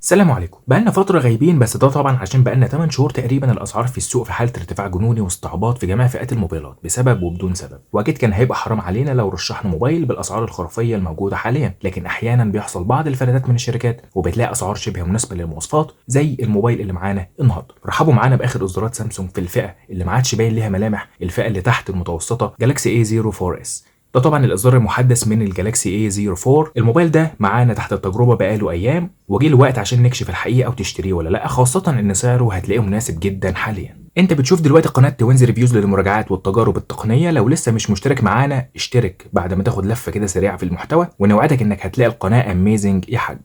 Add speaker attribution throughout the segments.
Speaker 1: السلام عليكم. بقالنا فترة غايبين، بس ده طبعا عشان بقالنا 8 شهور تقريبا الاسعار في السوق في حالة ارتفاع جنوني واستعباط في جميع فئات الموبايلات بسبب وبدون سبب، واكيد كان هيبقى حرام علينا لو رشحنا موبايل بالاسعار الخرافية الموجودة حاليا، لكن احيانا بيحصل بعض الفلتات من الشركات وبتلاقي اسعار شبه مناسبة للمواصفات زي الموبايل اللي معانا النهارده. رحبوا معانا باخر اصدارات سامسونج في الفئة اللي ما عادش باين ليها ملامح، الفئة اللي تحت المتوسطة، Galaxy A04s. ده طبعا الاصدار المحدث من ال Galaxy A04. الموبايل ده معانا تحت التجربة بقاله ايام، وجه الوقت عشان نكشف الحقيقة وتشتريه ولا لا، خاصة ان سعره هتلاقيه مناسب جدا حاليا. انت بتشوف دلوقتي قناة توينز Reviews للمراجعات والتجارب التقنية. لو لسه مش مشترك معانا اشترك بعد ما تاخد لفه كده سريعة في المحتوى، ونوعدك انك هتلاقي القناة amazing يا حاج.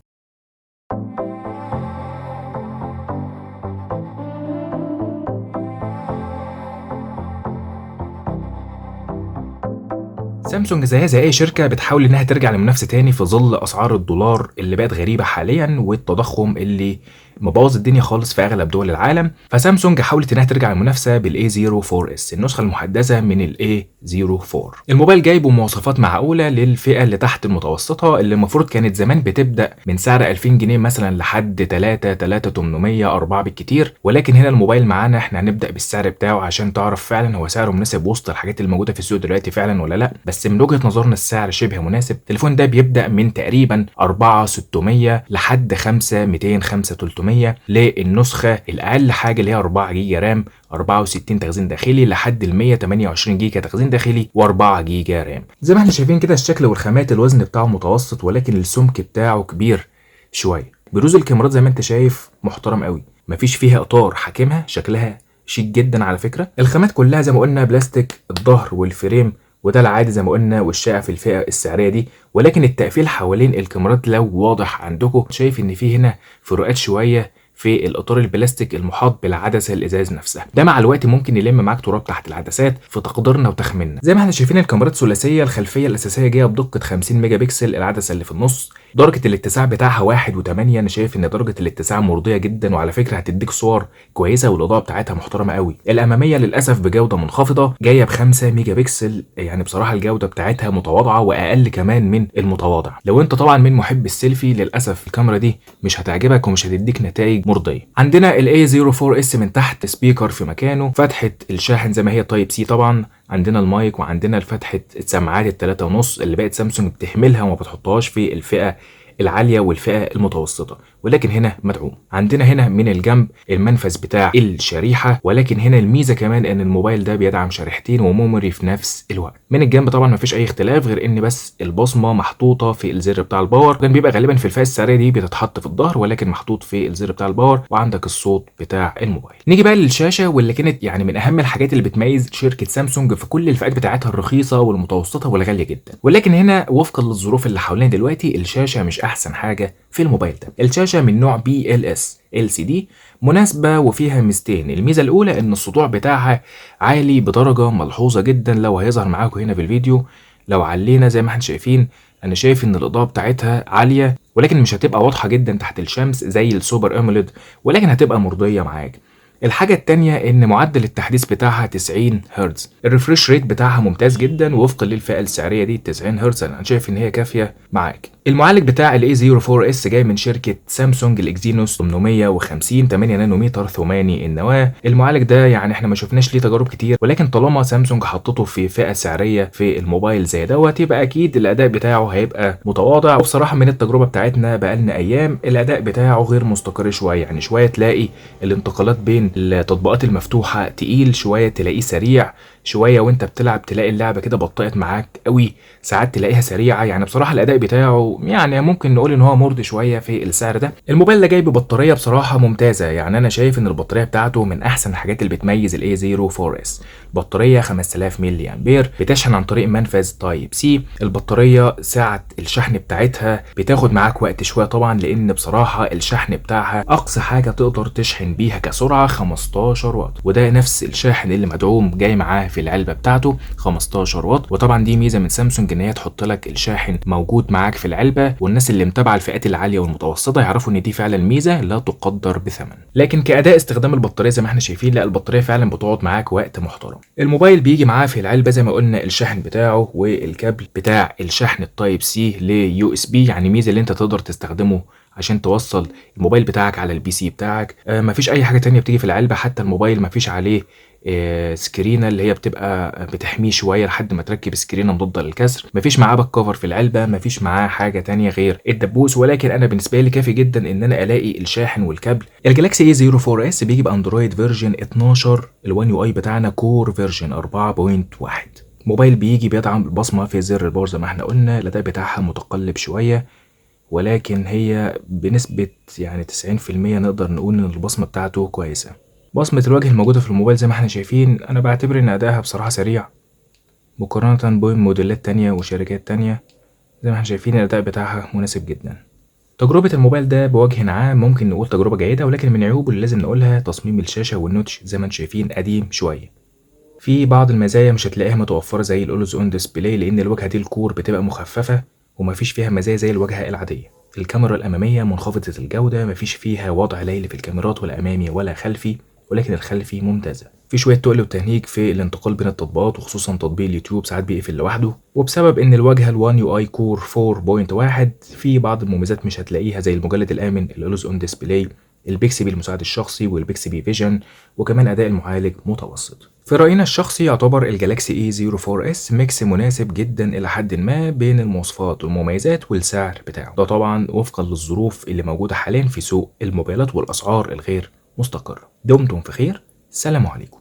Speaker 1: سامسونج زيها زي اي شركة بتحاول انها ترجع لمنافسه تاني في ظل اسعار الدولار اللي بقت غريبة حاليا والتضخم اللي مبوظ الدنيا خالص في اغلب دول العالم. فسامسونج حاولت انها ترجع للمنافسة بال A04s، النسخة المحدثة من ال A04. الموبايل جايب مواصفات معقولة للفئه اللي تحت المتوسطة، اللي المفروض كانت زمان بتبدا من سعر 2000 جنيه مثلا لحد 3 3800 4 بالكتير، ولكن هنا الموبايل معانا احنا هنبدا بالسعر بتاعه عشان تعرف فعلا هو سعره مناسب وسط الحاجات الموجودة في السوق دلوقتي فعلا ولا لا. بس من وجهه نظرنا السعر شبه مناسب. التليفون ده بيبدا من تقريبا 4600 لحد 5200 5300 للنسخه الاقل حاجة اللي هي 4 جيجا RAM 64 تخزين داخلي لحد ال 128 جيجا تخزين داخلي و4 جيجا RAM. زي ما احنا شايفين كده الشكل والخامات، الوزن بتاعه متوسط ولكن السمك بتاعه كبير شوية. بروز الكاميرات زي ما انت شايف محترم قوي، مفيش فيها اطار حاكمها، شكلها شيك جدا على فكرة. الخامات كلها زي ما قلنا بلاستيك الظهر وال frame، وده العادي زي ما قلنا والشائع في الفئة السعرية دي، ولكن التقفيل حوالين الكاميرات لو واضح عندكم شايف ان في هنا فروقات شوية في الاطار البلاستيك المحاط بالعدسه الازاز نفسها. ده مع الوقت ممكن يلم معاك تراب تحت العدسات في تقديرنا وتخميننا. زي ما احنا شايفين الكاميرات ثلاثية، الخلفية الاساسية جاية بدقة 50 ميجا بكسل، العدسة اللي في النص درجه الاتساع بتاعها 1.8. انا شايف ان درجه الاتساع مرضية جدا، وعلى فكرة هتديك صور كويسة والاضاءة بتاعتها محترمه قوي. الامامية للاسف بجوده منخفضة جاية ب 5 ميجا بكسل، يعني بصراحة الجودة بتاعتها متواضعة واقل كمان من المتواضع. لو انت طبعا من محب السيلفي للاسف الكاميرا دي مش هتعجبك ومش هتديك نتائج مرضية. عندنا ال A04s من تحت speaker في مكانه، فتحه الشاحن زي ما هي Type C طبعا، عندنا المايك، وعندنا فتحه السماعات 3.5 اللي بقت سامسونج بتهملها وما بتحطهاش في الفئة العالية والفئة المتوسطة، ولكن هنا مدعوم. عندنا هنا من الجنب المنفذ بتاع الشريحة، ولكن هنا الميزة كمان ان الموبايل ده بيدعم شريحتين و memory في نفس الوقت. من الجنب طبعا مفيش اي اختلاف غير ان بس البصمة محطوطة في الزر بتاع ال power، كان بيبقى غالبا في الفئة السعرية دي بتتحط في الظهر، ولكن محطوط في الزر بتاع ال power، وعندك الصوت بتاع الموبايل. نيجي بقى للشاشه، واللي كانت يعني من اهم الحاجات اللي بتميز شركة سامسونج في كل الفئات بتاعتها الرخيصة والمتوسطة والغاليه جدا، ولكن هنا وفقا للظروف اللي حوالينا دلوقتي الشاشة مش احسن حاجة في الموبايل ده. الشاشة من نوع PLS LCD مناسبة وفيها ميزتين. الميزة الاولى ان السطوع بتاعها عالي بدرجة ملحوظة جدا، لو هيظهر معاكم هنا في الفيديو لو علينا زي ما احنا شايفين، انا شايف ان الاضاءة بتاعتها عالية، ولكن مش هتبقى واضحة جدا تحت الشمس زي ال Super AMOLED، ولكن هتبقى مرضية معاك. الحاجة التانية ان معدل التحديث بتاعها 90 هرتز، ال refresh rate بتاعها ممتاز جدا وفقا للفئة السعرية دي 90 هرتز، انا شايف ان هي كافية معاك. المعالج بتاع ال A04s جاي من شركة سامسونج ال Exynos 850 8 نانومتر ثماني النواة. المعالج ده يعني احنا ما شفناش ليه تجارب كتير، ولكن طالما سامسونج حطته في فئة سعرية في الموبايل زي دوت يبقى اكيد الاداء بتاعه هيبقى متواضع. وبصراحة من التجربة بتاعتنا بقالنا ايام الاداء بتاعه غير مستقر شوية، يعني شوية تلاقي الانتقالات بين التطبيقات المفتوحة تقيل، شوية تلاقيه سريع، شوية وانت بتلعب تلاقي اللعبة كده بطئت معاك قوي، ساعات تلاقيها سريعة. يعني بصراحة الاداء بتاعه يعني ممكن نقول ان هو مرضي شوية في السعر ده. الموبايل ده جاي ببطاريه بصراحة ممتازة، يعني انا شايف ان البطارية بتاعته من احسن الحاجات اللي بتميز ال A04s. بطارية 5000 ملي امبير، بتشحن عن طريق منفذ Type C. البطارية ساعة الشحن بتاعتها بتاخد معاك وقت شوية طبعا، لان بصراحة الشحن بتاعها اقصى حاجة تقدر تشحن بيها كسرعه 15 واط، وده نفس الشاحن اللي مدعوم جاي معاه في العلبة بتاعته 15 واط. وطبعا دي ميزة من سامسونج ان هي تحط لك الشاحن موجود معاك في العلبة، والناس اللي متابعه الفئات العالية والمتوسطة يعرفوا ان دي فعلا ميزة لا تقدر بثمن. لكن كاداء استخدام البطارية زي ما احنا شايفين، لا البطارية فعلا بتقعد معاك وقت محترم. الموبايل بيجي معاه في العلبة زي ما قلنا الشاحن بتاعه والكابل بتاع الشحن ال Type C ل USB، يعني ميزة اللي انت تقدر تستخدمه عشان توصل الموبايل بتاعك على ال PC بتاعك. مفيش اي حاجة تانية بتيجي في العلبه، حتى الموبايل مفيش عليه سكرينه اللي هي بتبقى بتحميه شوية لحد ما تركب سكرينه مضادة للكسر. مفيش معاه back cover في العلبه، مفيش معاه حاجة تانية غير الدبوس، ولكن انا بالنسبة لي كافي جدا ان انا الاقي الشاحن والكابل. ال Galaxy A 04 S بيجي ب Android version 12، ال One UI بتاعنا Core version 4.1. موبايل بيجي بيدعم البصمة في زر ال power زي ما احنا قلنا، الاداء بتاعها متقلب شويه، ولكن هي بنسبة يعني 90% نقدر نقول ان البصمة بتاعته كويسه. بصمة الوجه الموجودة في الموبايل زي ما احنا شايفين، انا بعتبر ان ادائها بصراحة سريع مقارنة بموديلات تانية وشركات تانية. زي ما احنا شايفين الاداء بتاعها مناسب جدا. تجربة الموبايل ده بوجه عام ممكن نقول تجربة جيدة، ولكن من عيوبه اللي لازم نقولها تصميم الشاشة وال notch زي ما انتم شايفين قديم شوية. في بعض المزايا مش هتلاقيها متوفرة زي ال always on display، لأن الواجهة دي ال Core بتبقى مخففة ومفيش فيها مزايا زي الواجهة العادية. الكاميرا الأمامية منخفضة الجودة، مفيش فيها وضع ليلي في الكاميرات ولا أمامي ولا خلفي، ولكن الخلفي ممتازة. في شوية تقل وتهنيج في الانتقال بين التطبيقات، وخصوصا تطبيق اليوتيوب ساعات بيقفل لوحده. وبسبب ان الواجهة ال One UI Core 4.1 في بعض المميزات مش هتلاقيها زي المجلد الامن، ال always on display، ال Bixby المساعد الشخصي وال Bixby Vision، وكمان اداء المعالج متوسط. في رأينا الشخصي يعتبر ال Galaxy A 04 S mix مناسب جدا الى حد ما بين المواصفات والمميزات والسعر بتاعه، ده طبعا وفقا للظروف اللي موجودة حاليا في سوق الموبايلات والاسعار الغير مستقرة. دمتم في خير، سلام عليكم.